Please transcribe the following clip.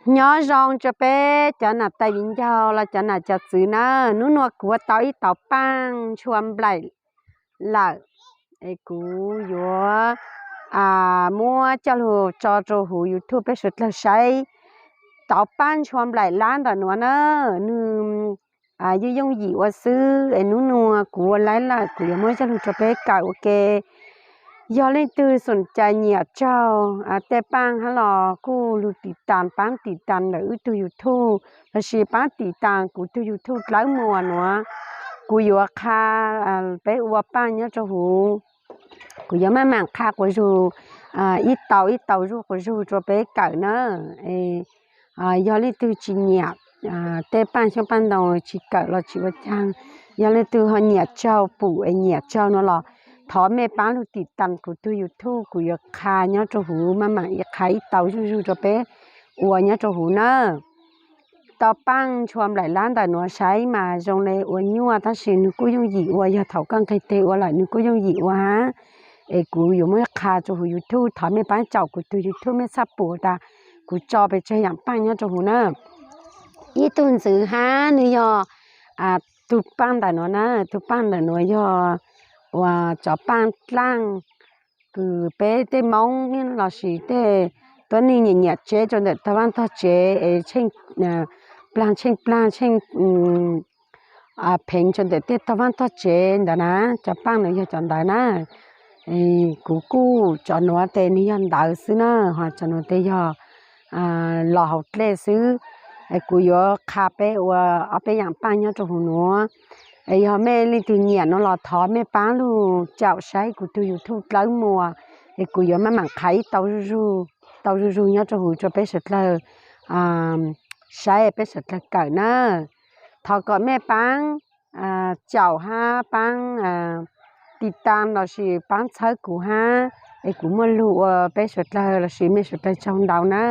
Nyob zoo rau peb cov nam tais viv ncaus los cov nam cov txwv na, hnub nua kuv ua tau ib tauv paaj ntshua nplaim lawm, es kuv yuav muab coj lug tso rau huv YouTube peb suav dlawg saib. Tauv paaj ntshua nplaim lab ntawm nuav na, nwg yooj yooj yim ua xwb, es hnub nua kuv ua laib lawm kuv yuav muab coj lug rau peb kawm ua ke. Yog leej twg xoom cai nyiam tsaug tej paaj hab los kuj lug tim tas, paab tim tas ntawm wb tug YouTube lossis paab tim tas kuv tug YouTube dlawb muag nuav, kuv yuav qha peb ua paaj nyob rau huv. Kuv yuav maj mam qha quas zug ib tauv ib tauv zuj quas zug rua peb kawm na. Yog leej twg tsis nyiam tej paaj xyoob paaj ntoo, tsis kawm los tsis ua caag, yog leej twg ho nyiam tsaug pum es nyiam tsaug no los thov mej paab lug tim tas kuv tug YouTube, kuv yuav qha nyob rau huv, maj mam qha ib tauv zuj zug rua peb ua nyob rau huv na. Tauv paaj ntshua nplaim lab ntawm nuav saib mas zoo le ua nyuaj tab sis nwg kuj yooj yim ua, yog thaum koj nqeg teg ua lawm nwg kuj yooj yim ua hab. Es kuv yuav muab qha rua huv YouTube, thov mej paab caum kuv tug YouTube, mej txhaj pum tas kuv tso pes tsawg yaam paaj nyob rau huv na. Ib tug ntxwv hab nwg yog tug paaj ntawm nuav na, tug paaj ntawm nuav yog uas cov paaj dlaaj kws peb tej Moob lossis tej tuab neeg nyiam nyiam tseb rua ntawm tog vaaj tog tsev es tsheej plaag tsheej plaag tsheej pheev rua ntawm tej tog vaaj tog tsev ntawd na. Cov paaj nuav yog cov ntawd na. Kuv kuj cov nuav tes nwg yog ntawv xwb na, ho cov nuav tes yog los hauv dlej xwb. Kuv yuav qha peb ua ob peb yaam paaj nyob rau huv nuav. Es yog mej leej twg nyiam no los thov mej paab lug caum saib kuv tug YouTube dlawb muag, es kuv yuav maj mam qha ib tauv zuj zug nyob rau huv rua peb suav dlawg saib, peb suav dlawg kawm na. Thov kom mej paab caum hab paab tim tas lossis paab txhawb kuv hab, es kuv muaj lug ua peb suav dlawg lossis mej suav dlawg tsaug ntau na.